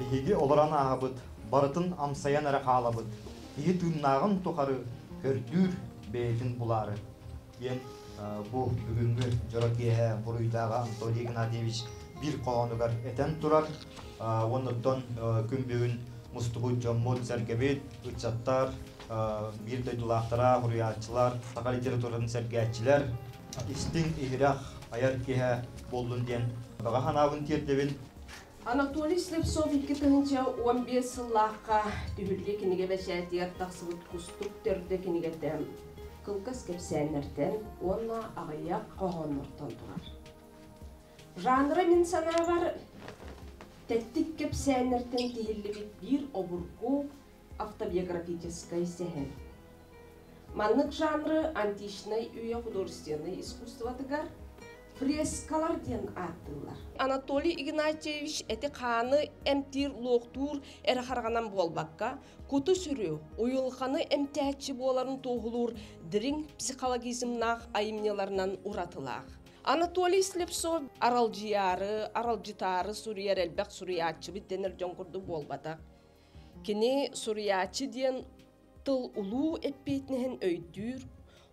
Биһиги олорон ааһабыт, барытын амсайан эрэ хаалабыт. Киһи тыыннааҕын тухары көрдүүр бэйэтин булаары диэн бу бүгүҥҥү дьоро киэһэ буруйдааҕа Анатолий Игнатьевич биир хоһоонугар этэн турар. Уонна оттон күн бүгүн мустубут дьоммут, сэргэбит, ыччаттар, биир дойдулаахтара, суруйааччылар, саха литературатын сэргээччилэр истиҥ иһирэх айар киэһэ буоллун диэн баҕа санаабын тиэрдэбин. Анатолий Слепцов 2015 сыллаахха Түһүлгэ кинигэ бэчээтигэр тахсыбыт Кустук төрдө кинигэтэ кылгас кэпсээннэртэн уонна аҕыйах хоһооннортон турар. Жанра мин санаабар тэттик кэпсээннэртэн тиһиллибит биир обургу автобиографическай сэһэн. Маннык жанры античнай үйэ художественнай искусствотыгар фрескалар диэн ааттыыллар. Анатолий Игнатьевич эти-хааны эмтиир луохтуур эрэ хараҕынан буолбакка, куту-сүрү, уйулҕаны эмтээччи буоларын туоһулуур дириҥ психологизмнаах айымньыларынан уратылаах. Анатолий Слепцов аралдьыйаары, аралдьытаары суруйар элбэх суруйааччыбыт дэнэр дьон курдук буолбатах. Кини суруйааччы диэн тыл улуу эппиэтинэһин өйдүүр,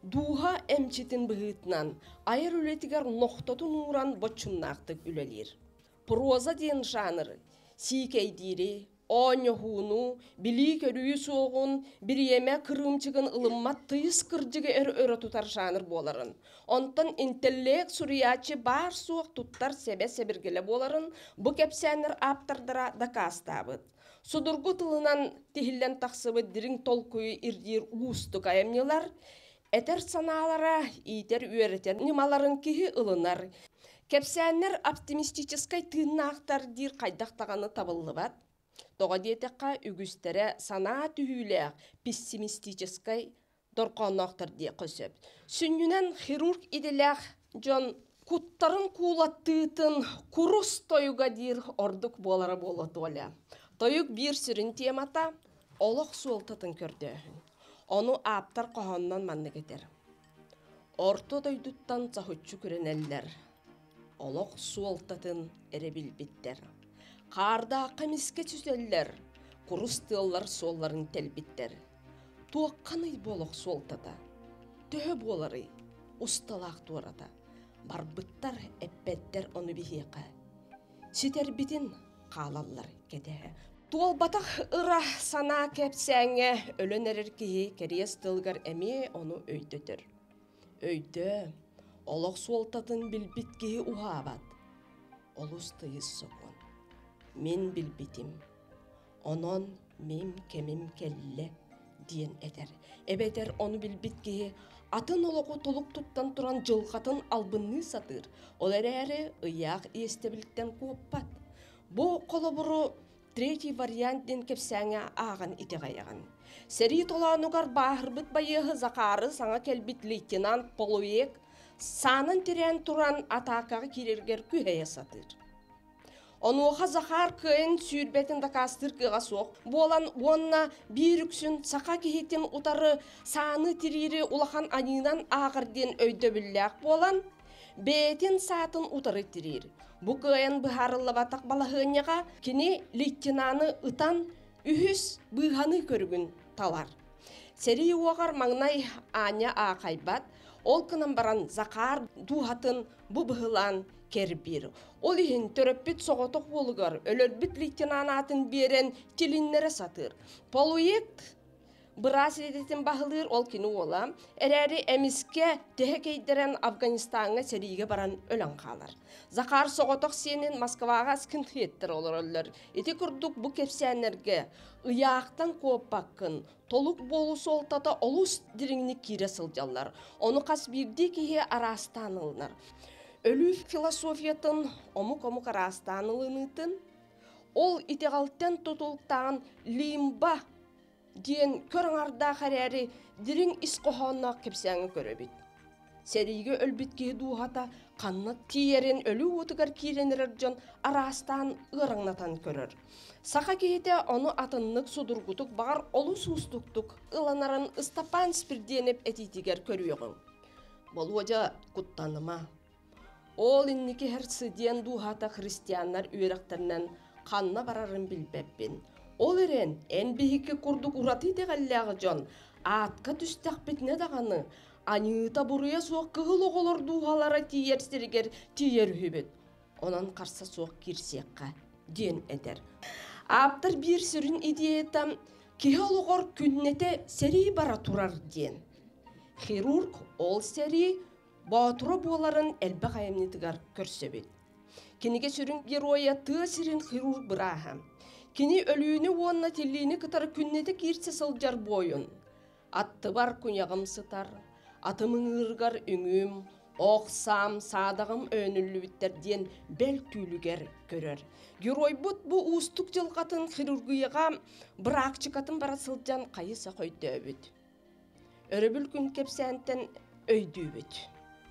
дууһа эмчитин быһыытынан айар үлэтигэр нохтотун ууран боччумнаахтык үлэлиир. Проза диэн жанр сиикэйдиири, оонньоһууну, билии-көрүү суоҕун, бириэмэ кырыымчыгын ылыммат тыйыс кырдьыгы өрө тутар жанр буоларын, онтон интеллект суруйааччы баар-суох туттар сэбэ-сэбиргэлэ буоларын бу кэпсээннэр ааптардара дакаастаабыт. Судургу тылынан тиһиллэн тахсыбыт дириҥ толкуйу ирдиир уустук айымньылар этэр санаалара иитэр-үөрэтэр ньымаларын киһи ылынар. Кэпсээннэр оптимистическай тыыннаахтар диир хайдах даҕаны табыллыбат. Тоҕо диэтэххэ, үгүстэрэ санаа түһүүлээх пессимистическай дорҕоонноохтор диэххэ сөп. Сүнньүнэн хирург идэлээх дьон куттарын куулаттыытын курус тойуга диир ордук буолара буолуо Толя. Тойук биир сүрүн темата олох суолтатын көрдөөһүн. Ону ааптар хоһоонунан маннык этэр. Орто дойдуттан соһуччу күрэнэллэр. Олох суолтатын эрэ билбиттэр. Хаардаахха эмискэ сүтэллэр, курус тыаллар суолларын тэлбиттэр. Туохханый бу олох суолтата? Төһө буоларый усталаах туората? Барбыттар, эппэттэр ону биһиэхэ. Ситэрбитин хаалаллар кэтэһэ. Туолбатах ыра санаа кэпсээҥҥэ өлөн эрэр киһи кэриэс тылыгар эмиэ ону өйдөтөр. Өйдөө, олох суолтатын билбит киһи уһаабат. Олус тыйыс сокуон. Мин билбитим. Онон мин кэмим кэллэ диэн этэр. Эбэтэр ону билбит киһи атын олоҕу толук туттан туран дьылҕатын албынныы сатыыр. Ол эрээри ыйаах иэстэбилтэн куоппат. Бу холобуру третий вариант диэн кэпсээҥҥэ ааҕан итэҕэйэҕин. Сэрии толоонугар бааһырбыт байыаһы Захары саҥа кэлбит лейтенант Полуек саанан тирээн туран атаакаҕа киирэргэр күһэйэ сатыыр. Онуоха Захар кыайан сүүрбэтин дакаастыыр кыаҕа суох буолан уонна биир үксүн саха киһитин утары сааны тириири улахан аньыынан ааҕар диэн өйдөбүллээх буолан, бэйэтин саатын утары тириир. Бу кыайан быһаарыллыбатах балаһыанньаҕа кини лейтенаны ытан үһүс быыһаныы көрүгүн талар. Сэрии уоҕар маҥнай аанньа аахайбат, ол гынан баран Захар дууһатын бу быһылаан кэрбиир. Ол иһин төрөппүт соҕотох уолугар өлөрбүт лейтенант аатын биэрэн тилиннэрэ сатыыр. Полуект быраас идэтин баһылыыр ол кини уола, эрээри эмискэ тэһэ кэйдэрэн Афганистаҥҥа сэриигэ баран өлөн хаалар. Захар соҕотох сиэнин Москваҕа скинхедтэр олороллор. Ити курдук бу кэпсээннэргэ ыйаахтан куоппаккын, толук буолуу суолтата олус дириҥник киирэ сылдьаллар. Ону хас биирдии киһи араастаан ылынар. Өлүү философиятын омук-омук араастаан ылыныытын, ол итэҕэлтэн тутулуктаан лимба диэн көр аҥардаах эрээри дириҥ ис хоһоонноох кэпсээҥҥэ көрөбүт. Сэриигэ өлбүт киһи дууһата ханна тиийэрин өлүү уотугар киирэн эрэр дьон араастаан ыараҥнатан көрөр. Саха киһитэ ону атыннык судургутук баҕар олус уустуктук ыланарын Ыстапаан Спирдиэнэп этиитигэр көрүөҕүҥ. Болуодьа куттаныма. Ол инники херцидиэн дууһата христианнар үөрэхтэринэн Ханна барарын билбэппин. Ол эрэн, эн биһикки курдук ураты итэҕэллээх дьон аатка түстэхпитинэ даҕаны, аньыыта-буруйа суох кыһыл оҕолор дууһалара тиийэр сиригэр тиийэр үһүбүт. Онон харса суох киирсиэххэ, диэн этэр. Ааптар биир сүрүн идеята киһи олоҕор күннэтэ сэрии бара турар диэн. Хирург ол сэрии боотура буоларын элбэх айымньытыгар көрсөбүт. Кинигэ сүрүн геройа тыа сирин хирург бырааһа. Кини өлүүнү уонна тиллиини кытары күннэтэ киирсэ сылдьар буойун. Аттыбар куйаҕым сытар, атым ыҥыырыгар үҥүүм, ох саам, саадаҕым өөнүллүбүттэр диэн бэл түүлүгэр көрөр. Геройбут бу уустук дьылҕатын хирургияҕа быраакчыкатын бара сылдьан хайы-сах өйдөөбүт. Өрөбүл күн кэпсээнтэн өйдүүбүт.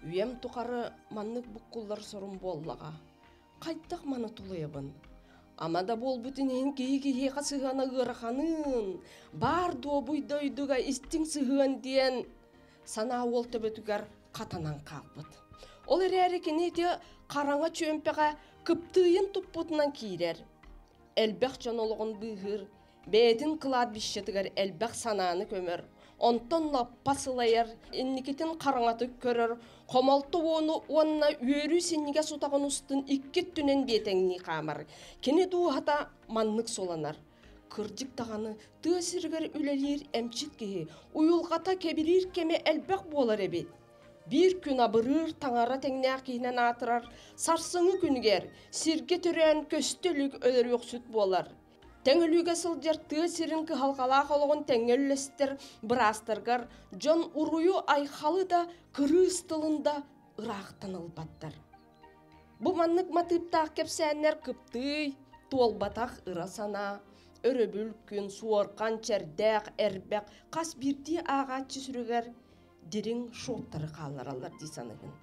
Үйэм тухары маннык буккуллар сорум буоллаҕа. Хайдах маны тулуйабын? Ама да буолбутун иһин киһи киһиэхэ сыһыана ыараханын, баар дуобуй дойдуга истиҥ сыһыан диэн санаа уол төбөтүгэр хатанан хаалбыт. Ол эрээри кини ити хараҥа чүөмпэҕэ кыптыыйын туппутунан киирэр. Элбэх дьон олоҕун быыһыыр, бэйэтин кладбищетыгар элбэх санааны көмөр, онтон лаппа сылайар, инникитин хараҥатык көрөр, хомолто уону уонна үөрүү синньигэс утаҕын устун икки өттүнэн биэтэҥнии хаамар. Кини дууһата маннык суланар. Кырдьык даҕаны, тыа сиригэр үлэлиир эмчит киһи уйулҕата кэбириир кэмэ элбэх буолар эбит. Биир күн абырыыр таҥара тэҥнээх киһинэн аатырар, сарсыҥҥы күнүгэр сиргэ төрөөн көстө илик өлөрүөхсүт буолар. Тэҥ өлүүгэ сылдьар тыа сирин кыһалҕалаах олоҕун тэҥҥэ үллэстэр быраастаргар дьон уруйу-айхалы да, кырыыс тылын да ыраахтан ылбаттар. Бу маннык матыыптаах кэпсээннэр кыптыый, туолбатах ыра санаа, өрөбүл күн, суорҕан, чэрдээх, эрбэх хас биирдии ааҕааччы сүрүгэр дириҥ шоктары хааллараллар дии саныыбын.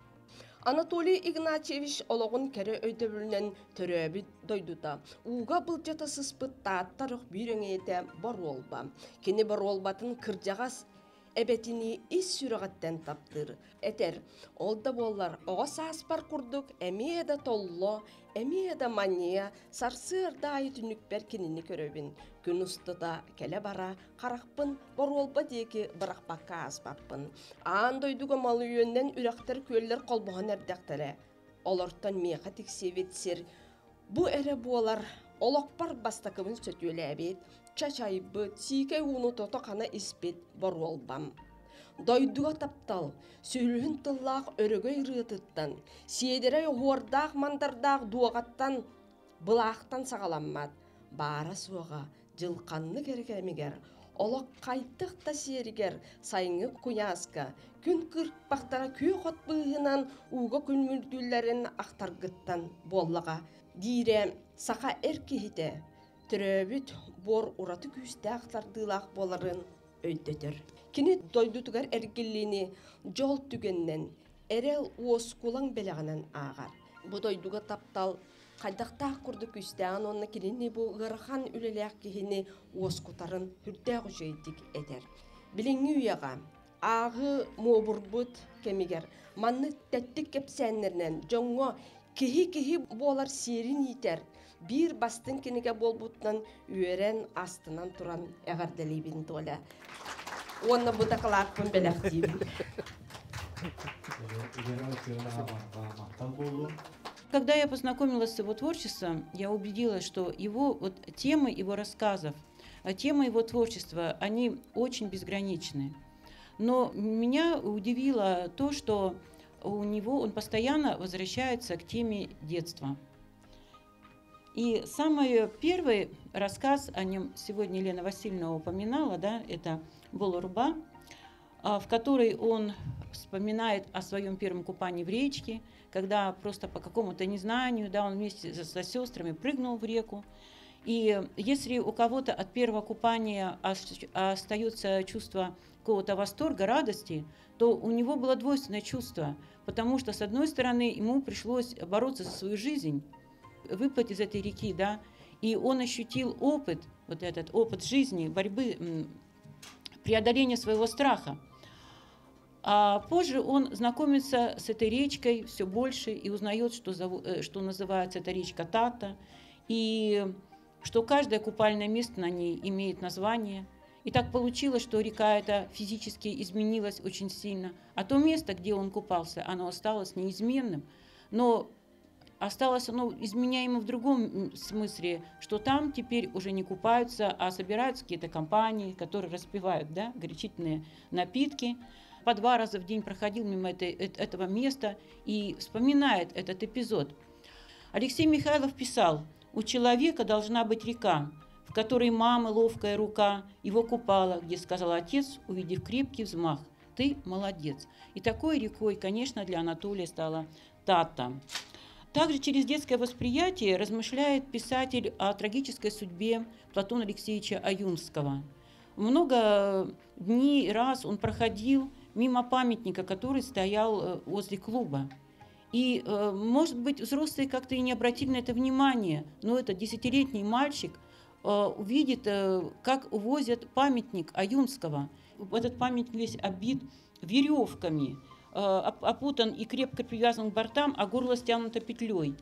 Анатолий Игнатьевич олоҕун кэрэ өйдөбүлүнэн төрөөбүт дойдута ууга былдьата сыспыт Таатта орох биир өҥөйүтэ Боруолба. Кини Боруолбатын кырдьаҕас эбэтинии ис сүрэҕиттэн таптыыр, этэр. Ол да буоллар, оҕо сааспар курдук эмиэ да толло, эмиэ да манньыйа, сарсыарда аайы түннүкпэр кинини көрөбүн. Күн устата кэлэ-бара харахпын боруолба диэки бырахпакка ааспаппын. Аан дойдуга малүйүөннэн үрэхтэр-күөллэр холбоһон эрдэхтэрэ. Олортон миэхэ тиксибит сир бу эрэ буолар. Олохпор бастакыбын сөтүөлээбит, чачайбыт, сиикэй ууну тото-хана испит боруолбам. Дойдуга таптал, сүлүһүн тыллаах өрөгөй ырыатыттан, сиэдэрэй оһуордаах-мандардаах дуоҕаттан, былаахтан саҕаламмат, баара-суоҕа дьылханнык эрэ кэмигэр, олох хайдах да сиэригэр сайыҥҥы куйааска күн кырпахтара күөх от быыһынан ууга күлмүрдүүллэрин ахтаргыттан буоллаҕа диирэ саха эр киһитэ төрөөбүт буор ураты күүстээх тардыылаах буоларын өйдөтөр. Кини дойдутугар эргиллиини дьол түгэнинэн, эрэл уоскулаҥ бэлэҕинэн ааҕар. Бу дойдуга таптал хайдахтаах курдук күүстээҕин уонна кинини бу ыарахан үлэлээх киһини уоскутарын сүрдээх үчүгэйдик этэр. Билиҥҥи үйэҕэ ааҕыы муобурбут кэмигэр маннык тэттик кэпсээннэринэн дьоҥҥо киһи-киһи буолар сиэрин иитэр биир бастыҥ кинигэ буолбутунан үөрэн, астынан туран эҕэрдэлиибин Толя. Уонна бу дакылааппын бэлэхтиибин. Когда я познакомилась с его творчеством, я убедилась, что его вот темы его рассказов, темы его творчества, они очень безграничны. Но меня удивило то, что у него он постоянно возвращается к теме детства. И самый первый рассказ, о нем сегодня Елена Васильевна упоминала, да, это «Болурба», в которой он вспоминает о своем первом купании в речке, когда просто по какому-то незнанию, да, он вместе со сестрами прыгнул в реку. И если у кого-то от первого купания остается чувство какого-то восторга, радости, то у него было двойственное чувство, потому что, с одной стороны, ему пришлось бороться за свою жизнь, выплыть из этой реки, да, и он ощутил опыт, вот этот опыт жизни, борьбы, преодоления своего страха. А позже он знакомится с этой речкой все больше и узнает, что, что называется эта речка Тата. И что каждое купальное место на ней имеет название. И так получилось, что река эта физически изменилась очень сильно. А то место, где он купался, оно осталось неизменным. Но осталось оно изменяемо в другом смысле, что там теперь уже не купаются, а собираются какие-то компании, которые распивают, да, горячительные напитки. По 2 раза в день проходил мимо этого места и вспоминает этот эпизод. Алексей Михайлов писал: «У человека должна быть река, в которой мамы ловкая рука его купала, где сказал отец, увидев крепкий взмах: ты молодец». И такой рекой, конечно, для Анатолия стала Тата. Также через детское восприятие размышляет писатель о трагической судьбе Платона Алексеевича Аюнского. Много дней, раз он проходил мимо памятника, который стоял возле клуба. И, может быть, взрослые как-то и не обратили на это внимание, но этот 10-летний мальчик увидит, как увозят памятник Аюнского. Этот памятник весь обит веревками, опутан и крепко привязан к бортам, а горло стянуто петлей.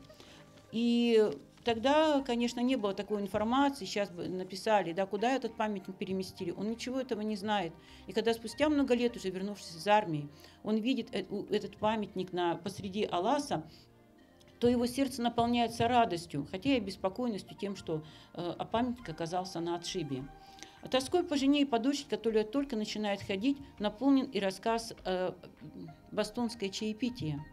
И тогда, конечно, не было такой информации, сейчас бы написали, да, куда этот памятник переместили. Он ничего этого не знает. И когда спустя много лет, уже вернувшись из армии, он видит этот памятник посреди Аласа, то его сердце наполняется радостью, хотя и беспокойностью тем, что памятник оказался на отшибе. А тоской по жене и по дочери, которая только начинает ходить, наполнен и рассказ «Бостонское чаепитие».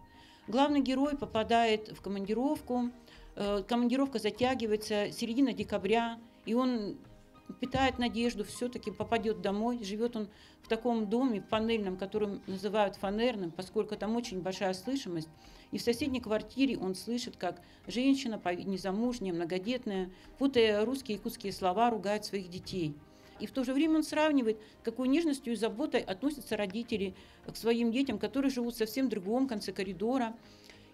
Главный герой попадает в командировку, командировка затягивается, середина декабря, и он питает надежду, все-таки попадет домой. Живет он в таком доме панельном, который называют фанерным, поскольку там очень большая слышимость. И в соседней квартире он слышит, как женщина, незамужняя, многодетная, путая русские и якутские слова, ругает своих детей. И в то же время он сравнивает, какой нежностью и заботой относятся родители к своим детям, которые живут в совсем другом конце коридора.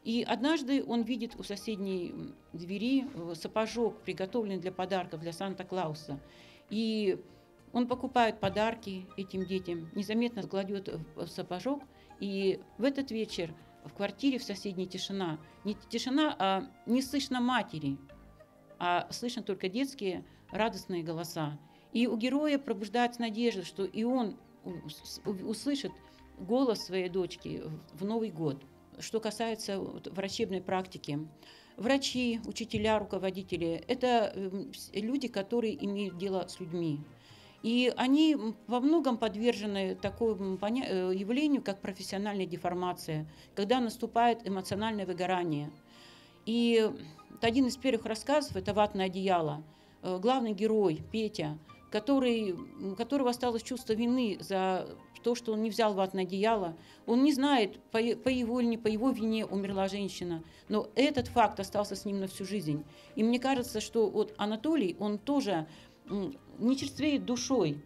И однажды он видит у соседней двери сапожок, приготовленный для подарков, для Санта-Клауса. И он покупает подарки этим детям, незаметно кладет в сапожок. И в этот вечер в квартире в соседней тишина. Не тишина, а не слышно матери, а слышно только детские радостные голоса. И у героя пробуждается надежда, что и он услышит голос своей дочки в Новый год. Что касается врачебной практики, врачи, учителя, руководители – это люди, которые имеют дело с людьми. И они во многом подвержены такому явлению, как профессиональная деформация, когда наступает эмоциональное выгорание. И один из первых рассказов – это «Ватное одеяло». Главный герой Петя, у которого осталось чувство вины за то, что он не взял ватное одеяло. Он не знает, по его или не по его вине умерла женщина, но этот факт остался с ним на всю жизнь. И мне кажется, что вот Анатолий, он тоже не черствеет душой.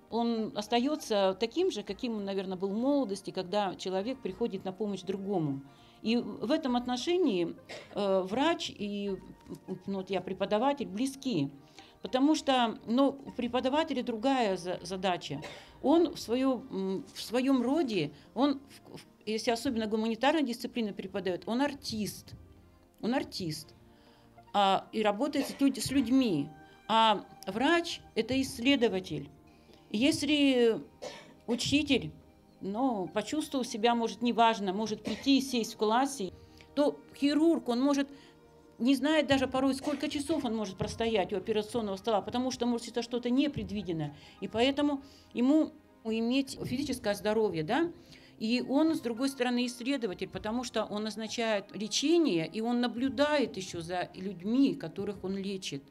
Он остается таким же, каким он, наверное, был в молодости, когда человек приходит на помощь другому. И в этом отношении врач и, ну, вот я преподаватель, близки. Потому что, ну, у преподавателя другая задача. Он в своем роде, он, если особенно гуманитарную дисциплину преподает, он артист. Он артист. И работает с людьми. А врач – это исследователь. Если учитель, ну, почувствовал себя, может, неважно, может прийти и сесть в классе, то хирург, он может, не знает даже порой, сколько часов он может простоять у операционного стола, потому что, может, это что-то непредвиденное. И поэтому ему иметь физическое здоровье, да? И он, с другой стороны, исследователь, потому что он назначает лечение, и он наблюдает еще за людьми, которых он лечит.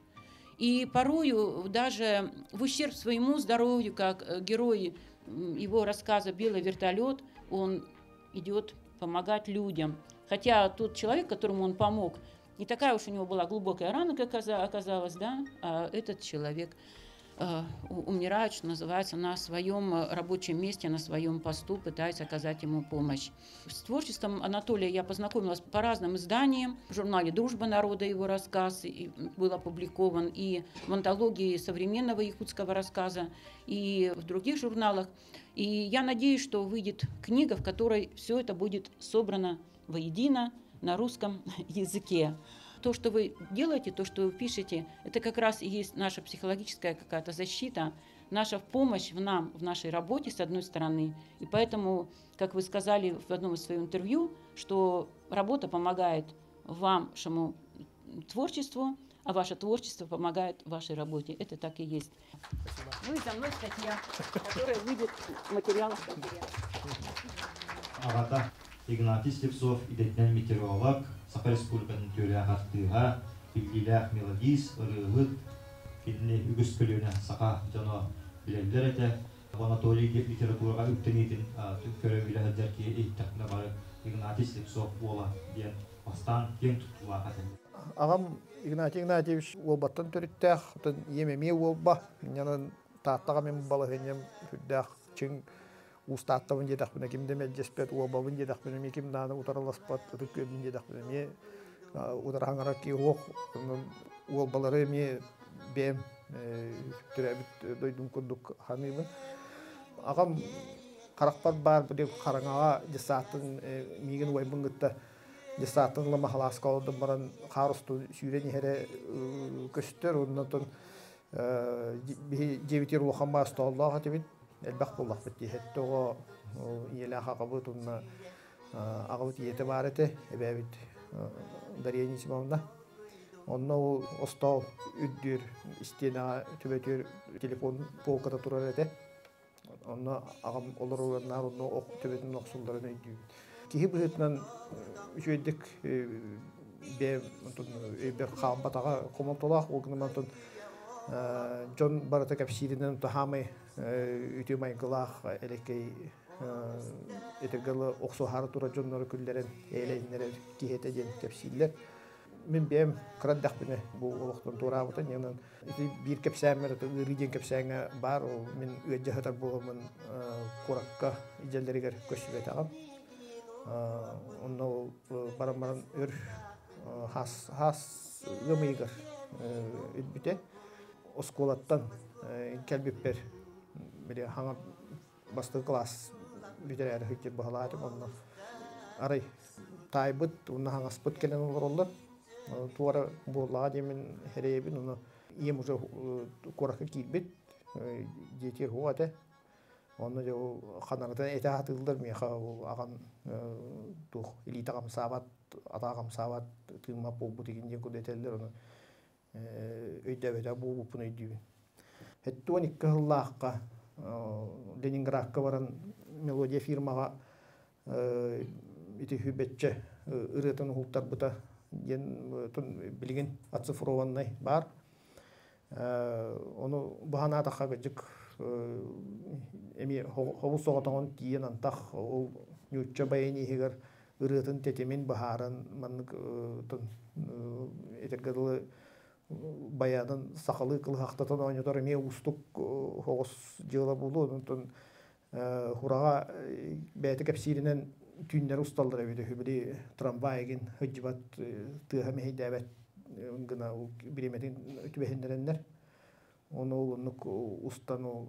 И порою даже в ущерб своему здоровью, как герой его рассказа «Белый вертолет», он идет помогать людям. Хотя тот человек, которому он помог, не такая уж у него была глубокая рана, как оказалось, да, а этот человек умирает, что называется, на своем рабочем месте, на своем посту, пытаясь оказать ему помощь. С творчеством Анатолия я познакомилась по разным изданиям. В журнале «Дружба народа» его рассказ был опубликован, и в антологии современного якутского рассказа, и в других журналах. И я надеюсь, что выйдет книга, в которой все это будет собрано воедино на русском языке. То, что вы делаете, то, что вы пишете, это как раз и есть наша психологическая какая-то защита, наша помощь в нам, в нашей работе, с одной стороны. И поэтому, как вы сказали в одном из своих интервью, что работа помогает вашему творчеству, а ваше творчество помогает вашей работе. Это так и есть. Спасибо. Ну и за мной статья, которая выйдет в материалах конференции. Аҕата Игнатий Слепцов идэтинэн метеоролог, Саха Республикатын үтүөлээх артыыһа, биллиилээх мелодист, ырыаһыт, кинини үгүс көлүөнэ саха дьоно билэллэр этэ. Анатолий литератураҕа үктэниитин көрө-билэ сылдьар киһи иһиттэхпинэ бары Игнатий Слепцов буола диэн бастаан киэҥ туттуулаах этэ. Аҕам Игнатий Игнатьевич Уолбаттан төрүттээх, оттон ийэм эмиэ Уолба. Инньэнэн Тааттаҕа мин балаһыанньам сүрдээх чиҥ уус Тааттабын диэтэхпинэ ким да мэлдьэспэт, Уолбабын диэтэхпинэ эмиэ ким даҕаны утарыласпат, Ытык Күөлбүн диэтэхпинэ эмиэ утары хаҥарар киһи суох. Онон Уолбалары эмиэ бэйэм төрөөбүт дойдум курдук саныыбын. Аҕам харахпар баар били хараҥаҕа десааттан миигин убайбын кытта десааттан ыла махалааска олордон баран хаар устун сүүрэн иһэрэ көстөр. Оннотон биһи дьиэбитигэр улахан баас тооллоох этибит. Элбэх буоллахпыт дии. Сэттэ оҕо ийэлээх аҕабыт уонна аҕабыт ийэтэ баар этэ, эбээбит Дария Анисимовна. Онно ол остоол үрдүөр истиэнэҕэ түбэтүөр телефон полката турар этэ. Онно аҕам олорор наар онно төбөтүн охсулларын өйдүүбүн. Киһи быһыытынан үчүгэйдик бэйэм өйбөр хаалбатаҕа хомолтолоох ол гынан онтон дьон барыта кэпсииринэн хаамай үтүө майгылаах элэккэй этэргэ дылы охсуһаары турар дьоннору күллэрэн эйэлэһиннэрэр киһи этэ диэн кэпсииллэр. Мин бэйэм кыра эрдэхпинэ бу олохтон туораабыта. Онон ити биир кэпсээммэр ыарыы диэн кэпсээҥҥэ баар, ол мин ыалдьа сытар буоламмын куоракка илдьэллэригэр көстүбэтэҕим. Онно ол баран баран өр хас хас ыам ыйыгар өлбүтэ. Оскуолаттан кэлбиппэр били хаҥа бастакы кылаас бүтэрээри сылдьар быһалаатым онно арай таайбыт уонна хаҥаспыт кэлэн олороллор туора буоллаҕа диэмин эрэйэбин ону ийэм уже куоракка киирбит дьиэтигэр уһук этэ онно дьэ ол ханарытан этэ сатыыллар миэхэ ол аҕам туох илиитэ хамсаабат атаҕа хамсаабат тыыммат буолбут игин диэн курдук этэллэр ону өйдөөбөтөх буолбуппун өйдүүбүн. 72 сыллаахха Ленинградка баран Мелодия фирмаҕа ити хүбэччэ ырыатын уһултарбыта диэн билигин оцифрованный баар. Ону баһанаатахха кырдьык эмиэ хобус соҕотоҕун тиийэн антах ол ньуучча баяниһыгар ырыатын тэтимин быһааран маннык этэргэ дылы баянын сахалыы кылыһахтатан оонньотор эмиэ уустук оҕус дьыала буолуо. Онтон Хураҕа бэйэтэ кэпсииринэн түүннэри усталлар эбит үһү. Били трамвай игин сылдьыбат тыаһа мэһэйдээбэт гына бириэмэтин түбэһиннэрэннэр. Ону ол оннук устан ол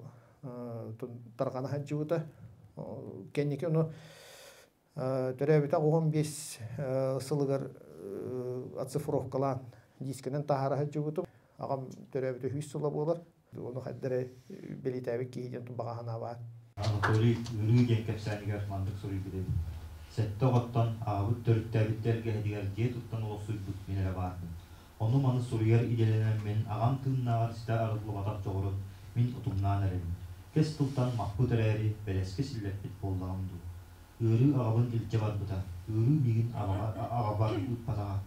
тарҕана сылдьыбыта. Кэнники ону төрөөбүтэ 15 сылыгар оцифровкалаан дискэнэн таһаара сылдьыбытым. Аҕам төрөөбүтэ 100 сыла буолар. Ону хайда эрэ бэлиэтээбит киһи диэн баҕа санаа баар. Анатолий Ыарыы диэн кэпсээнигэр маннык суруйбут эбит. Сэттэ оҕоттон аҕабыт төрүттээбит тэлгэһэтигэр дьиэ туттан олохсуйбут мин эрэ баарбын. Ону-маны суруйар идэлэнэн мин аҕам тыыннааҕар ситэ арыллыбатах дьоҕурун мин утумнаан эрэбин. Кэс тылтан маппыт эрээри, бэлэскэ силлэппит буоллаҕым дуу. Ыарыы аҕабын илдьэ барбыта, ыарыы миигин аҕабар ыыппатаҕа.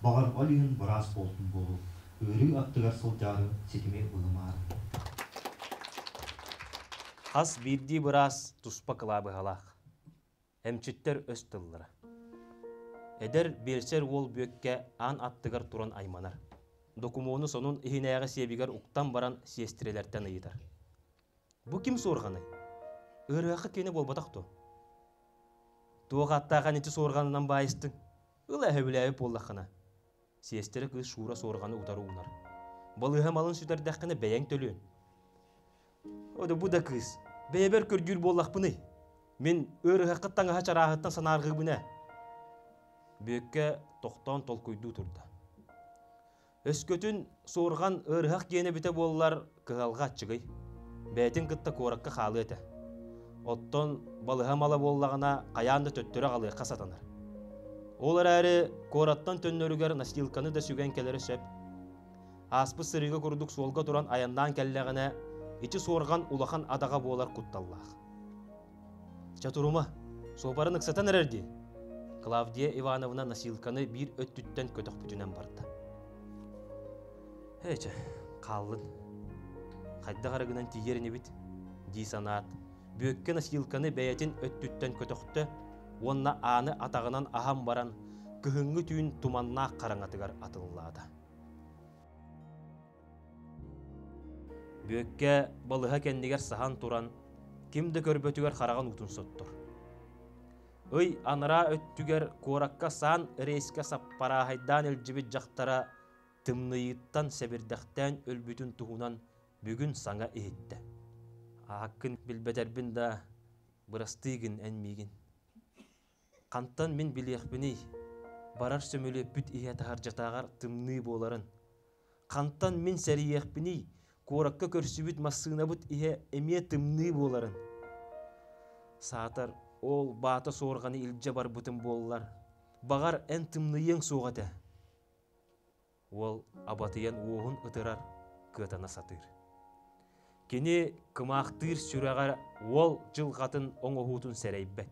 Баҕар, ол иһин быраас буолтум буолуо, ыарыы аттыгар сылдьаары ситими быһымаары. Хас биирдии быраас туспа кылаабыһалаах. Эмчиттэр өс тыллара. Эдэр биэлсэр уол Бүөккэ аан аттыгар туран айманар. Докумуону сонун иһинээҕи сиэбигэр уктан баран сиэстирэлэртэн ыйытар. Бу ким суорҕаный? Ыарыһахха киэнэ буолбатах дуо? Туох аттаах эн ити суорҕанынан баайыстыҥ? Ыл эһэбилээбит буоллаххына. Сиэстэрэ кыыс Шура суорҕаны утары уунар. Балыыһа малын сүтэрдэххинэ бэйэҥ төлүөн. Оду бу да кыыс, бэйэбэр көрдүүр буоллахпыный? Мин ыарыһаххыт таҥаһа чарааһыттан санаарҕыыбын ээ. Бүөккэ тохтоон толкуйдуу турда. Өскөтүн суорҕан ыарыһах диэн эбитэ буоллар, кыһалҕа аччыгый. Бэйэтин кытта куоракка хаалыа этэ. Оттон балыһа мала буоллаҕына, хайаан да төттөрү аҕалыахха сатанар. Ол эрээри куораттан төннөрүгэр носилканы да сүгэн кэлэрэ сөп. Ааспыт сырыыга курдук суолга туран айаннаан кэллэҕинэ, ити суорҕан улахан адаҕа буолар кутталлаах. Чэ турума, суопарын ыксатан эрэр дии. Клавдия Ивановна носилканы биир өттүттэн көтөхпүтүнэн барда. Ээ чэ, хааллын. Хайдах эрэ гынан тиийэр инибит, дии санаат, Бүөккэ носилканы бэйэтин өттүттэн көтөхтө уонна ааны атаҕынан аһан баран, кыһыҥҥы түүн туманнаах хараҥатыгар атыллаата. Бүөккэ балыһа кэннигэр саһан туран, ким да көрбөтүгэр хараҕын уутун соттор. Ый анараа өттүгэр куоракка саан рейскэ саппарааһайдаан илдьибит дьахтара тымныйыыттан сэбирдэхтээн өлбүтүн туһунан бүгүн саҥа иһиттэ. Ааккын билбэтэрбин да, бырастыы гын эн миигин. Хантан мин билиэхпиний, барар сөмөлүөппүт иһэ таһырдьатааҕар тымныы буоларын. Хантан мин сэрийиэхпиний, куоракка көрсүбүт массыынабыт иһэ эмиэ тымныы буоларын. Саатар, ол баата суорҕаны илдьэ барбытым буоллар, баҕар эн тымныйыаҥ суох этэ. Уол абатыйан уоһун ытырар, кыатана сатыыр. Кини кымаахтыыр сүрэҕэр уол дьылҕатын оҥоһуутун сэрэйбэт.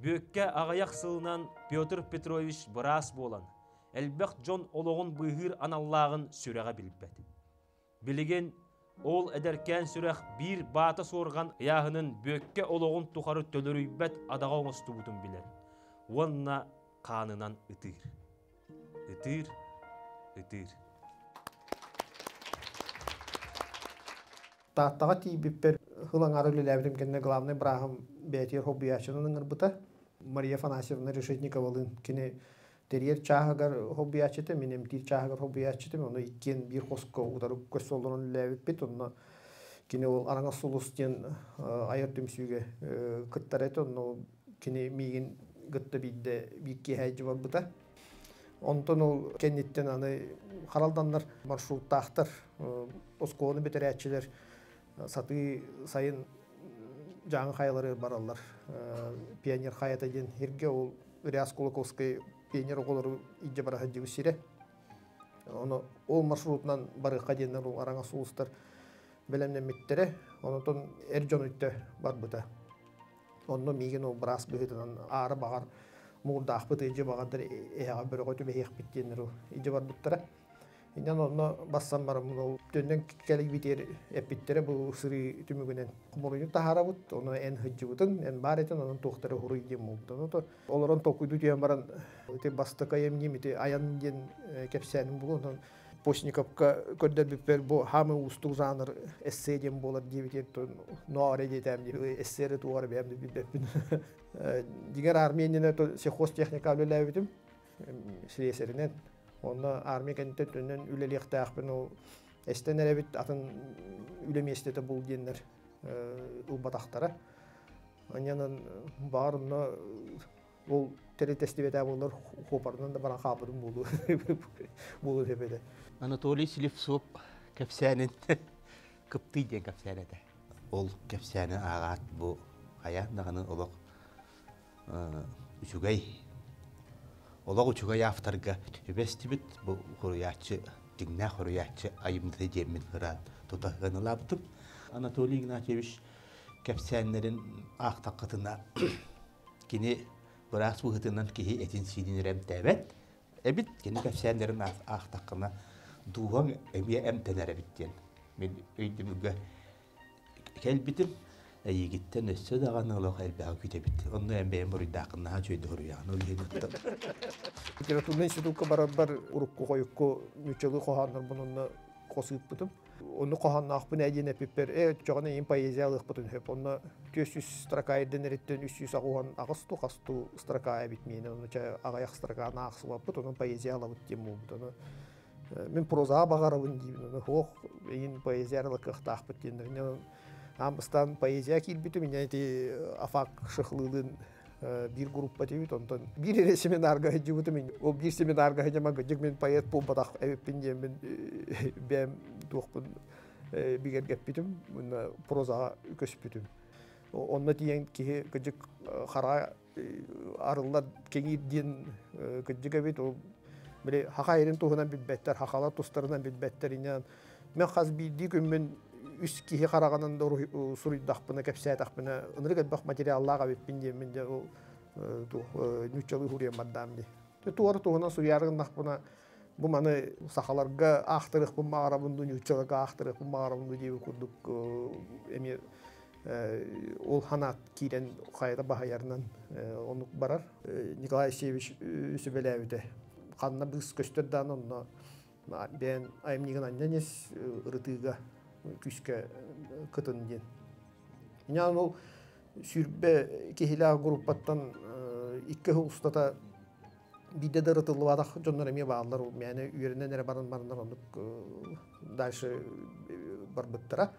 Бүөккэ аҕыйах сылынан Петр Петрович быраас буолан, элбэх дьон олоҕун быыһыыр аналлааҕын сүрэҕэ билбэт. Билигин ол эдэркээн сүрэх биир баата суорҕан ыйааһынын Бүөккэ олоҕун тухары төлөрүйбэт адаҕа оҥостубутун билэр уонна хаанынан ытыыр. Ытыыр, ытыыр. Тааттаҕа тиийбиппэр сыл аҥаара үлэлээбитим кэннэ главнай бырааһым бэйэтигэр хоббуйааччынан ыҥырбыта. Мария Афанасьевна Решетниковалыын кини тэрийэр чааһыгар хоббуйааччыта, мин эмтиир чааһыгар хоббуйааччытым. Ону иккиэн биир хоско утары көс олорон үлэлээбиппит. Онно кини ол Араҥас сулус диэн айар түмсүүгэ кыттар этэ. Онно кини миигин кытта биирдэ биир киэһэ илдьэ барбыта. Онтон ол кэнниттэн аны харалданнар маршруттаахтар, оскуоланы бүтэрээччилэр сатыы сайын Дьааҥы хайалары бараллар. Пионер хайата диэн сиргэ ол Ырыас Кулаковскай пионер оҕолору илдьэ бара сылдьыбыт сирэ. Ону ол маршрутунан барыахха диэннэр ол араҥас улуустар бэлэмнэммиттэрэ. Онтон эр дьон өттө барбыта. Онно миигин ол быраас быһыытынан аара баҕар муҥурдаахпыт илдьэ баҕардар эһэҕэ бөрөҕө түбэһиэхпит диэннэр илдьэ барбыттара. Инньэн онно бассан бараммын ол төннөн кэлийбитигэр эппиттэрэ бу сырыы түмүгүнэн хомуруйу таһаарабыт, ону эн сылдьыбытын, эн баар этин, онон туохтары хуруй диэн буолбут. Ону олорон толкуйдуу түһэн баран ити бастакы айымньым ити айан диэн кэпсээним булу онон Постниковка көрдөрбүппэр бу хаамы уустук жанр эссе диэн буолар диэбитин ноore диэтэм эссе эрэ туох эрэ бэйэм да билбэппин. Дьиҥэр армия иннинэ сельхозтехника үлэлээбитим слесаринэн. Онно армия кэнниттэн төннөн үлэлиэхтээхпин ол эстэн эрэбит атын үлэ миэстэтэ бул диэннэр ылбатахтара. Анньанан баҕар онно Ол тэрилтэстибэтэ буоллар хуопарынан да баран хаалбытым буолуо буолуо этэ. Анатолий Слепцов кэпсээнин Кыптый диэн кэпсээн этэ. Ол кэпсээни ааҕаат бу хайаан даҕаны олох үчүгэй олох үчүгэй авторга түбэстибит бу хоруйааччы дьиҥнээх хоруйааччы айымньыта диэммин ыраат тута ыаналаабытым. Анатолий Игнатьевич кэпсээннэрин аахтаххытына Кини быраас быһыытынан киһи этин-сиинин эрэ эмтээбэт эбит. Кини кэпсээннэрин аахтаххына дууһаҥ эмиэ эмтэнэр эбит диэн мин өйдөбүлгэ кэлбитим. Эйигиттэн өссө даҕаны олох элбэҕи күүтэбит. Онно эн бэйэм буруйдааххын наһаа үчүгэйдик суруйаҕын. Ол иһин Литературнай институкка барарбар урукку-хойукку нууччалыы хоһооннорбун онно хос ыыппытым. Онну хоһоонноохпун ээ диэн эппиппэр, ээ оччоҕуна ийэм поэзия алыахпытын сөп. Онно 400 строка ирдэнэриттэн 388 ту хастуу строка эбит миэнэ. Ону чэ аҕыйах строканы аахсыбаппыт, онон поэзия алабыт диэн буолбут. Ону мин прозаҕа баҕарабын диибин. Ону суох, эйин поэзия арала кыахтаахпыт диэннэр. Аан бастаан поэзия киирбитим, инньэ ити Афак Шахлыылыын Биир группа этибит, онтон биир эрэ семинарга сылдьыбытым. Ол биир семинарга сылдьаман кырдьык мин поэт буолбатах эбиппин диэммин бэйэм туохпун бигэргэппитим уонна прозаҕа көспүтүм. Онно тиийэн киһи кырдьык хара арыллар кэҥиир диэн кырдьык эбит. Ол били хаха эрин туһунан билбэттэр, хахалар тустарынан билбэттэр. Инньэ мен хас биирдии күммүн үс киһи хараҕынан да суруйдахпына, кэпсээтэхпинэ, ынырык элбэх материаллаах эбиппин диэммин дьэ ол нууччалыы суруйан бардаам дии. Туора туһунан суруйаары гыннахпына, бу маны сахаларга аахтарыахпын баҕарабын дуу, нууччаларга аахтарыахпын баҕарабын дуу диэбит курдук эмиэ ол ханаат киирэн хайата баһыйарынан оннук барар. Николай Алексеевич сүбэлээбитэ. Ханна быыс көстөр даҕаны онно бэйэн айымньыгын анньан ис ырытыыга күүскэ кытын диэн. Иньан ол 20 киһилээх группаттан 2 сыл устата биирдэ да ырытыллыбатах дьоннор эмиэ бааллар. Мээнэ үөрэнэн эрэ баран бараннар оннук дальше барбыттара.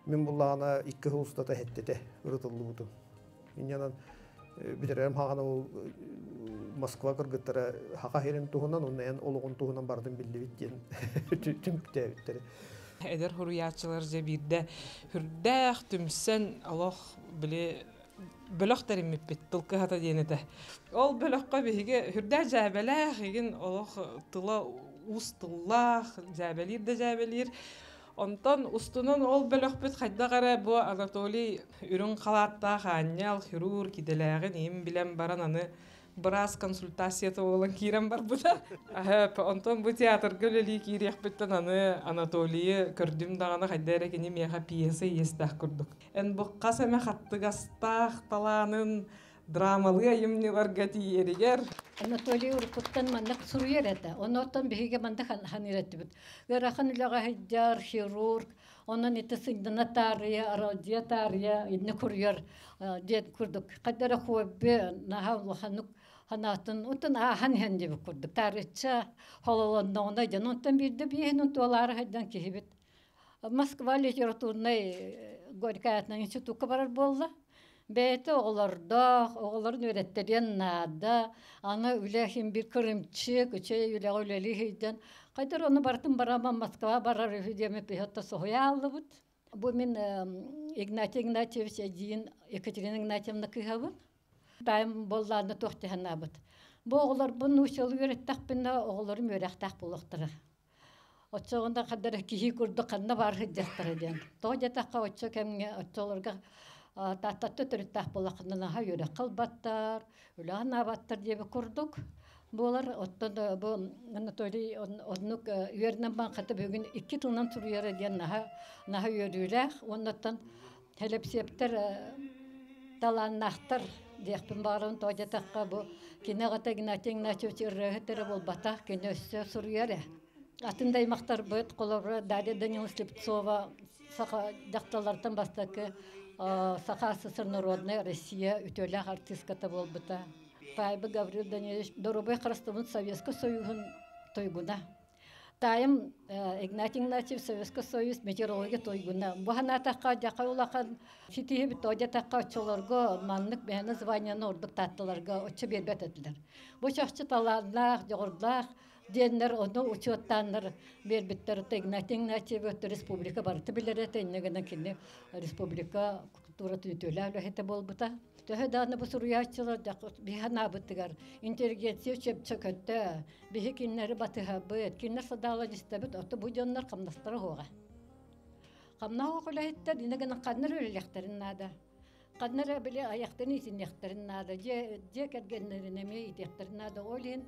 Мин буллаҕына 2 сыл устата эһэттэтэ ырытыллыбытым. Инньэнэн бүтэрэрим хаҕана ол Москва кыргыттара хаха сирин туһунан уонна эн олоҕун туһунан барытын биллибит диэн түмүктээбиттэрэ. Эдэр суруйааччылар дьэ биирдэ үрдээх түмсэн олох били бөлөх тэриммиппит тыл кыһата диэн этэ. Ол бөлөххө биһиги үрдээх дьээбэлээх игин олох тыла уус тыллаах дьээбэлиир да дьээбэлиир. Онтон устунан ол бөлөхпүт хайдах эрэ бу Анатолий үрүҥ халааттаах аанньал, хирург идэлээҕин иһин билэн баран аны быраас консультацията буолан киирэн барбыта. Онтон бу театрга үлэлии киириэхпиттэн аны Анатолийы көрдүм даҕаны хайда эрэ кини миэхэ пьеса иэстээх курдук. Эн бу хас эмэ хаттыгастаах талаанын драмалыы айымньыларга тиийэригэр Анатолий уруккуттан маннык суруйар этэ. Оннуттан биһиги маннык ханыыр этибит. Ыарахан үлэҕэ сылдьар, хирург, онон ити сынньана таарыйа, аралдьыйа таарыйа инни куруйар диэн курдук. Хайда эрэ хобби наһаа улаханнык санаатын оттон ааһан иһэн диэбит курдук. Таарычча хололонноҕуна дьон онтон биирдэ биэһин туолаары сылдьан киһибит Москва литературнай Горькай аатынан институкка барар буолла. Бэйэтэ оҕолордоох, оҕолорун үөрэттэриэн наада. Аны үлэ иһин биир кырымчык, үчүгэй үлэҕэ үлэлии сылдьан, хайдах ону барытын бараман Москва барар үһү диэммит биһиэхэ соһуйа ааллыбыт. Бу мин Игнатий Игнатьевич эдьиийин Екатерина Игнатьевна кыыһабын. Таайым буоллаҕына туох дии санаабыт. Бу оҕолорбун нууччалыы үөрэттэхпинэ, оҕолорум үөрэхтээх буолуохтара. Оччоҕуна ханна эрэ киһи курдук ханна баар сылдьыахтара диэн. Тоҕо диэтэххэ, оччо кэмҥэ оччолорго Тааттаттан төрүттээх буоллаххына наһаа үөрэххэ ылбаттар, үлэҕэ анаабаттар диэбит курдук буолар. Оттон бу Анатолий оннук үөрэнэн баран хата бүгүн икки тылынан суруйара диэн наһаа наһаа үөрүүлээх. Уоннаттан Һэлэпсиэптэр талааннаахтар диэхпин баҕарабын. Тоҕо диэтэххэ, бу кини аҕата Игнатий Игнатьевич ырыаһыт эрэ буолбатах, кини өссө суруйар ээ. Атын да аймахтарбыт, холобура, Дарья Даниловна Слепцова саха дьахталлартан бастакы Саха СССР народная Россия үтүөлээх артистката буолбута. Таайбы Гаврил Данилович доруобай харыстабын Советскай Союһун туйгуна. Таайым Игнатий Игнатьев Советский Союз метеорология туйгуна. Бу санаатахха дьаха улахан ситиһибит тоҕо диэтэххэ оччолорго маннык мээнэ званиены ордук таатталарга оччо биэрбэт этилэр. Бу чахчы талааннаах, дьоҕурдаах диэннэр ону учуоттааннар биэрбиттэр. Игнатий Игнатьев республика барыта билэр этэ, инньэ гынан кини республика культуратын үтүөлээх үлэһитэ буолбута. Төһө даҕаны бу суруйааччылар биһи санаабытыгар интеллигенция чөпчөкөтө, биһи кинилэри батыһабыт, кинилэр садаалан истэбит, ото бу дьоннор хамнастара суоҕа. Хамнаһа үлэһиттэр инэ гынан ханна эрэ үлэлиэхтэрин наада. Ханна эрэ били айахтарын иитиниэхтэрин наада, дьиэ, дьиэ кэргэннэрин эмиэ иитиэхтэрин наада. Ол иһин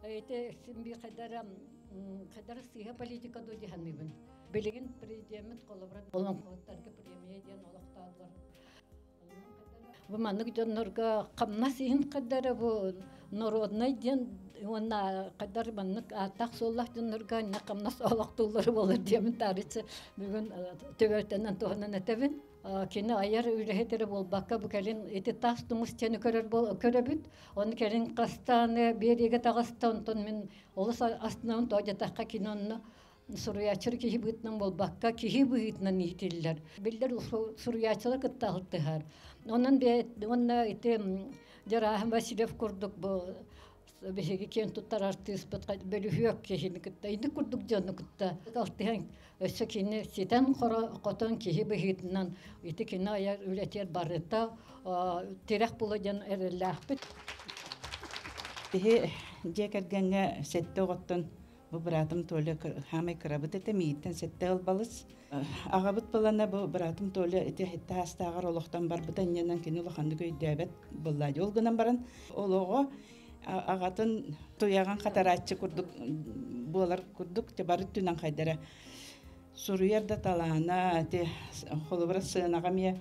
ити син биир хайдара хайдара сыыһа политика дуу дии саныыбын. Билигин президеммит холобура олоҥхоһуттарга премия диэн олохтоотулар. Бу маннык дьоннорго хамнас иһин хайдара бу народнай диэн уонна хайдар маннык ааттаах-суоллаах дьоннорго иннэ хамнас олохтууллара буолар диэмин таарыччы бүгүн төбөтөнөн туһанан этэбин. Кини айар үлэһит эрэ буолбакка бу кэлин ити таас тумус диэни көрөр көрөбүт. Оны кэлин хастааны биэриигэ таҕыста онтон мин олус астынабын тоҕо диэтэххэ кини онно суруйааччы киһи быһыытынан буолбакка, киһи быһыытынан иитиллэр. Биллэр суруйааччылар кытта алтыһар. Онон уонна ити Дьарааһын Васильев курдук бу биһиги киэн туттар артыыспыт бөлүһүөк киһини кытта инник курдук дьону кытта алтыһан өссө кини ситэн хотон киһи быһыытынан ити кини айар үлэтигэр барыта тирэх була диэн эрэллээхпит. Биһи дьиэ кэргэҥҥэ сэттэ оҕоттон бу быраатым Толя хаамай кырабыт этэ, миигиттэн сэттэ ыл балыс. Аҕабыт былана бу быраатым Толя ити сэттэ саастааҕар олохтон барбыта инньэнэн кини улаханнык өйдөөбөт буолла. Ол гынан баран ол оҕо аҕатын туйаҕын хатарааччы курдук буолар курдук бары өттүнэн хайдара суруйар да талаана ити холобура сыанаҕа эмиэ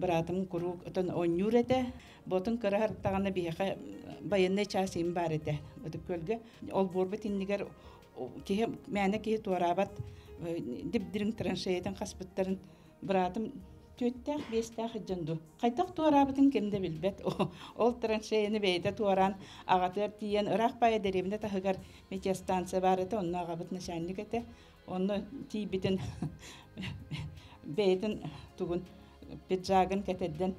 быраатым куруук отон оонньуур этэ. Ботун кыра һырыттаҕына биһиэхэ байыаннай чаас им баар этэ Ытык Күөлгэ. Олбуорбут иннигэр киһи мээнэ киһи туораабат дип-дириҥ траншеятын хаспыттарын быраатым түөттээх биэстээх дьон дуу хайдах туораабытын ким да билбэт. Ол траншеяны бэйэтэ туораан аҕатыгар тиийэн ыраах баайа дэриэбинэ таһыгар метеостанция баар этэ, онно аҕабыт начальник этэ. Онно тиийбитин бэйэтин тугун пиджагын кэтэрдэн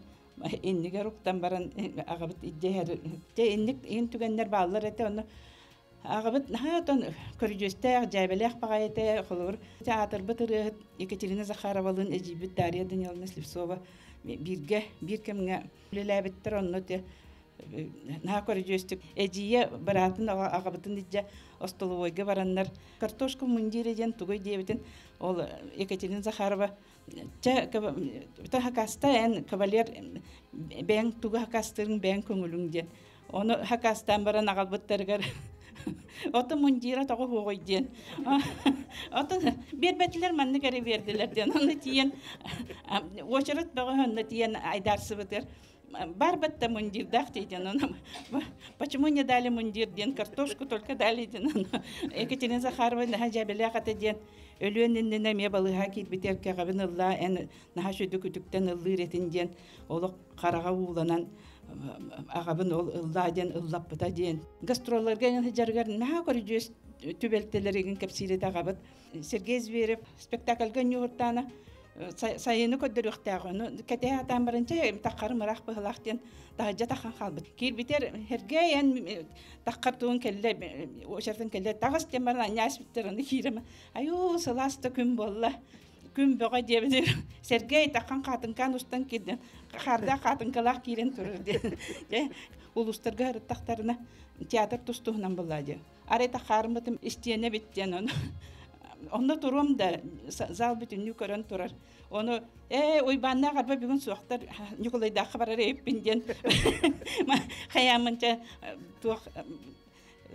иннигэр уктан баран аҕабыт илдьэ дьэ инник иһин түгэннэр бааллар этэ. Онно аҕабыт наһаа отон көрүдьүөстээх, дьээбэлээх баҕайы этэ. Холобур, аатырбыт ырыаһыт Екатерина Захаровалыын эдьиийбит Дарья Даниловна Слепцова бииргэ биир кэмҥэ үлэлээбиттэр. Онно наһаа көрүдьүөстүк эдьиийэ быраатын аҕабытын илдьэ остолобуойга бараннар картошка мундире диэн тугуй диэбитин ол Екатерина Захарова чэ хакаста эн кавалер бэйэҥ тугу хакастыырыҥ бэйэҥ көҥүлүҥ диэн ону хакастаан баран аҕалбыттарыгар ото мундира тоҕо хуоҕуй диэн ото биэрбэтилэр маннык эрэ биэрдилэр диэн онно тиийэн уочарат бөҕө онно тиийэн айдаарсыбытыгар бар батта мундирдаах диэн ону почему не дали мундир диэн картошку только дали диэн Екатерина Захарова наһаа дьээбэлээх этэ диэн өлүөн иннинэ эмиэ балыыһа киирбитигэр кэҕэбин ыллаа эн наһаа сүдү күтүктэн ыллыыр этин диэн олох хараҕа ууланан аҕабын ол ыллаа диэн ыллаппыта диэн гастролларга сылдьарыгар наһаа көрүдьүөс түбэлтэлэригин кэпсиир этэ аҕабыт. Сергей Зверев спектакльга ньууртаана сайыны көрдөрүөхтээх ону кэтэһэ сатаан баран чэ таххарым ыраах быһылаах диэн таһырдьа тахан хаалбыт. Киирбитэр Сергей эн таххар тугун кэллэ очертан кэллэ таҕыс диэн баран анньаас биттэр аны киирэм айуу сылаас да күн буолла күн бөҕө диэбитир Сергей таххан хаатыҥкаан устан киирдин хаардаах хаатыҥкалаах киирэн турар диэн дьэ улуустарга ырыттахтарына театр тус-туһунан буолла диэн арай таххаарыммытым истиэнэ бит диэн ону онно туруом да зал бүтүннүү көрөн турар ону ээ Уйбааннаах арба бүгүн суохтар Ньукулайдаахха барар эбиппин диэн хайааммынча туох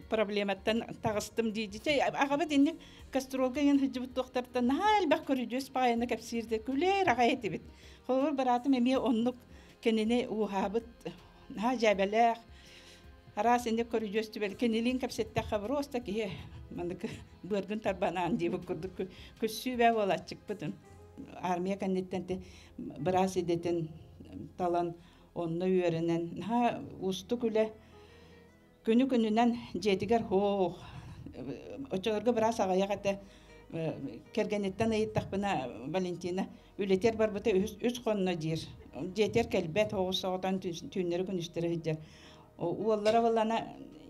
проблематтан таҕыстым дии аҕабыт инник гастролга иҥэн сылдьыбыт туохтартан наһаа элбэх көрүдьүөс баҕайыны кэпсиирдэ күлээр аҕай этибит. Холобур быраатым эмиэ оннук кинини ууһаабыт наһаа дьээбэлээх араас инник көрүдьүөс түбэл кинилиин кэпсэттэххэ просто киһи маннык быаргын тарбанаан диэбит курдук көссүүбэ буолааччыкпытын. Армия кэнниттэн быраас идэтин талан онно үөрэнэн наһаа уустук үлэ күнү-күнүнэн дьиэтигэр һуох оччолорго быраас аҕыйах этэ кэргэниттэн ыйыттахпына Валентина үлэтигэр барбыта үс хонно диир дьиэтигэр кэлбэт оҕус соҕотон түүннэри күнүстэри сылдьар уоллара буоллаҕына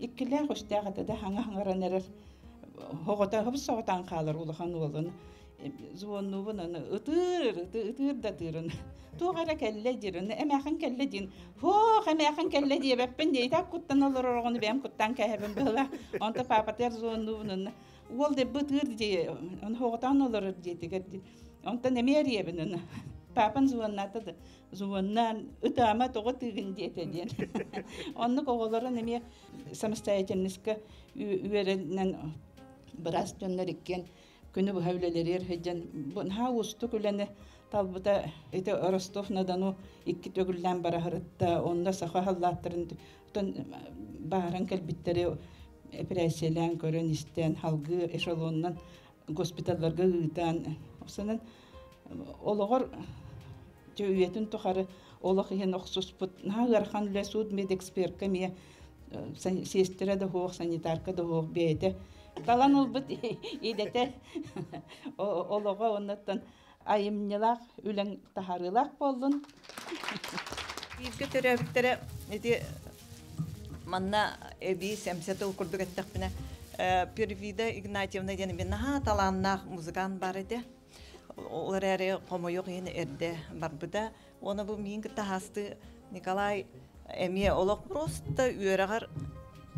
иккилээх үстээх этэ да хаҥа хаҥаран эрэр оҕото хобус соҕотон хаалар улахан уолун звоннуубун аны ытыыр ытыыр да ытыырын туох эрэ кэллэ диир эмээхин кэллэ диин Һуох, эмээхин кэллэ диэбэппин дии, итак куттан олорор оҕону бэйэм куттаан кээһэбин быһыылаах. Онто паапатыгар звоннуубун онно уол да бытыыр дии, ону хоҕотоон олорор диэтигэр дии. Онтон эмиэ эрийэбин ону. Паапан звоннаата да, звоннаан ытаама тоҕо тыыгын диэтэ диэн. Оннук оҕолорун эмиэ самостоятельностька үөрэнэн быраас дьоннор иккиэн күнү быһа үлэлэригэр сылдьан наһаа уустук үлэни талбыта. Ити Ростов-на-Дону икки төгүллээн бара сырытта. Онно саха халлааттарын бааран кэлбиттэри эпэрээссийэлээн көрөн-истэн, салгыы эшелонунан госпиталларга ыытан, осонон олоҕор үйэтин тухары олох иһин охсуспут наһаа ыарахан үлэ суут медэксперка эмиэ сиэстэрэ да суох, санитарка да суох бэйэтэ талан ылбыт идэтэ олоҕо оннуттан айымньылаах үлэҥ таһаарыылаах буоллун. Бииргэ төрөөбүттэрэ Ити манна эбии сэмсэ тыл курдук эттэхпинэ, Первида Игнатьевна диэн эмиэ наһаа талааннаах музыкант баар этэ. Ол эрээри хомойуох иһин эрдэ барбыта. Уонна бу миин кытта хаасты Николай эмиэ олох просто үөрэҕэр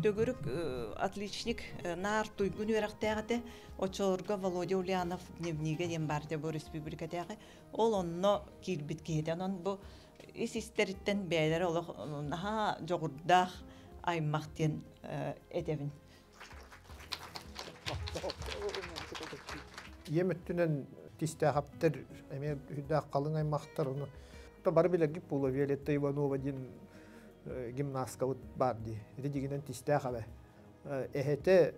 төгүрүк отличник наар туйгун үөрэхтээх этэ. Оччолорго Володя Ульянов дневнигэ диэн баар этэ бу республикатааҕы. Ол онно киирбит киһитэ. Онон бу ис истэриттэн бэйэлэрэ олох наһаа дьоҕурдаах аймах диэн этэбин. Ийэм өттүнэн тистээхэптэр эмиэ үрдээх халыҥ аймахтар ону бары билэргит буолуо Виолетта Иванова диэн гимнасткабыт баар дии. Ити дьигинэн тистээх эбэ. Эһэтэ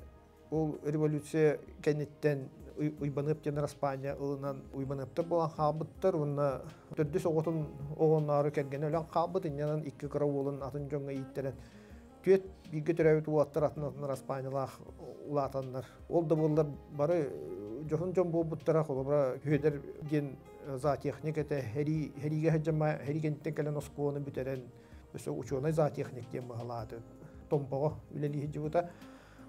ол революция кэнниттэн Уйбаныап диэн Распаанньа ылынан Уйбаныаптар буолан хаалбыттар уонна төрдүс оҕотун оҕонноору кэргэнэ өлөн хаалбыт инньэнэн икки кыра уолун атын дьоҥҥо ииттэрэн түөрт бииргэ төрөөбүт уолаттар атын атын Распаанньалаах улаатаннар. Ол да буоллар бары дьоһун дьон буолбуттара холобура Хүөдэр диэн зоотехник этэ хэриигэ сылдьама хэрии кэнниттэн кэлэн оскуоланы бүтэрэн өссө учуонай зоотехник диэн быһалааты Томпоҕо үлэлии сылдьыбыта.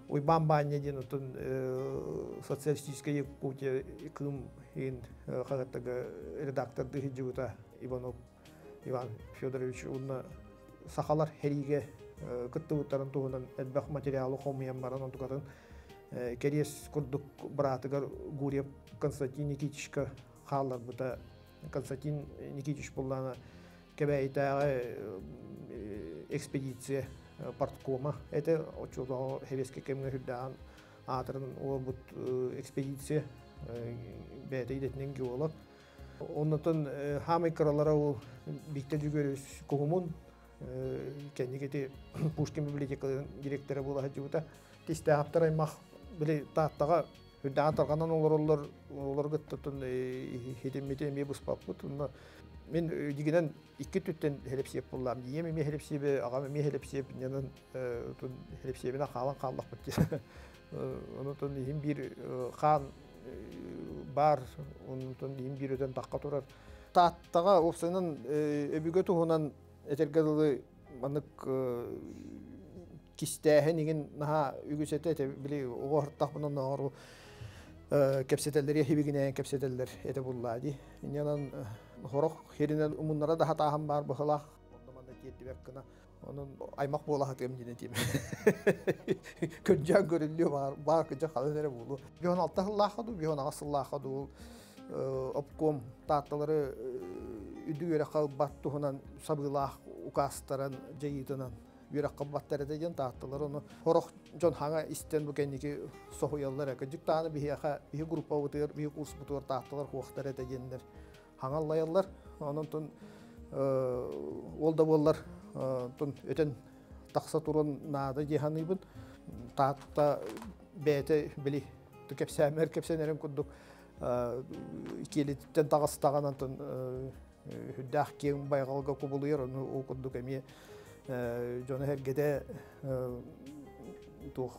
Уйбаан Баанньа диэн отон социалистическая Якутия Кыым иһин хаһыаттарга редактордыы сылдьыбыта Иванов Иван Федорович уонна сахалар хэриигэ кыттыбыттарын туһунан элбэх материалы хомуйан баран онтукатын кэриэс курдук быраатыгар Гурьев Константин Никитичка хаалларбыта. Константин Никитич буллаана Кэбээйитээҕи экспедиция парткома этэ оччотооҕу сэбиэскэй кэмҥэ сүрдээҕин аатыран олорбут экспедиция бэйэтэ идэтинэн геолог. Оннотон хаамай кыралара ол Биктор Дьүгүөрүс Куһумун кэнники Пушкин библиотекатын директора буола сылдьыбыта. Тистээхтэр аймах били Тааттаҕа үрдээҕин тарҕанан олороллор, олорго кыттан хитиммити эмиэ быспаппыт. Онно мин дьигинэн икки түттэн хелепсиэп буллаам. Ийэм эмиэ хелепсиэбэ, аҕам эмиэ хелепсиэп, инньэнэн хелепсиэбинэн хаалан хааллахпыт диэн. Онутун иһин биир хаан баар, онутун иһин биир өтөн тахха турар. Тааттаҕа уопсайынан өбүгэ туһунан этэргэ дылы маннык кистээһин игин наһаа үгүс этэ этэ били оҕо ортахпына оннооҕор кэпсэтэллэр хибигинээн кэпсэтэллэр этэ буллаа дии инньэнэн хорох хиринэн умуннара да хатааһын баар быһылаах онно манна тиэрдибэт гына онон аймах буола сатыам диэн этиим көрдьөөн көрүллүө баар баар кыдьа халын эрэ буолуо 56 сыллаахха дуу 58 сыллаахха дуу обком таатталары үрдүк үөрэххэ ылбат туһунан сабыылаах укаастарын дьайыытынан үөрэххэ ылбаттар этэ диэн таатталар ону сорох дьон хаҥа истэн бу кэнники соһуйаллар ээ кырдьык даҕаны биһиэхэ биһи группабытыгар биһи курспутугар таатталар хуохтар этэ диэннэр хаҥаллайаллар онон тун ол да буоллар тун өтөн тахса туран наада дии саныыбын таатта бэйэтэ били кэпсээмэр кэпсэнэрим курдук киэлититтэн таҕыстаҕына онтон үрдээх киэҥ байҕалга кубулуйар ону ол курдук эмиэ дьоно-сэргэтэ туох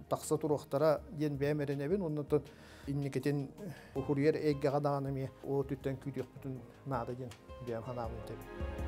тахса туруохтара диэн бэйэм эрэнэбин уонна инникитин уһуруйар эйгэҕэ даҕаны эмиэ ол өттүттэн күүтүөхпүтүн наада диэн бэйэм санаабын этэбин.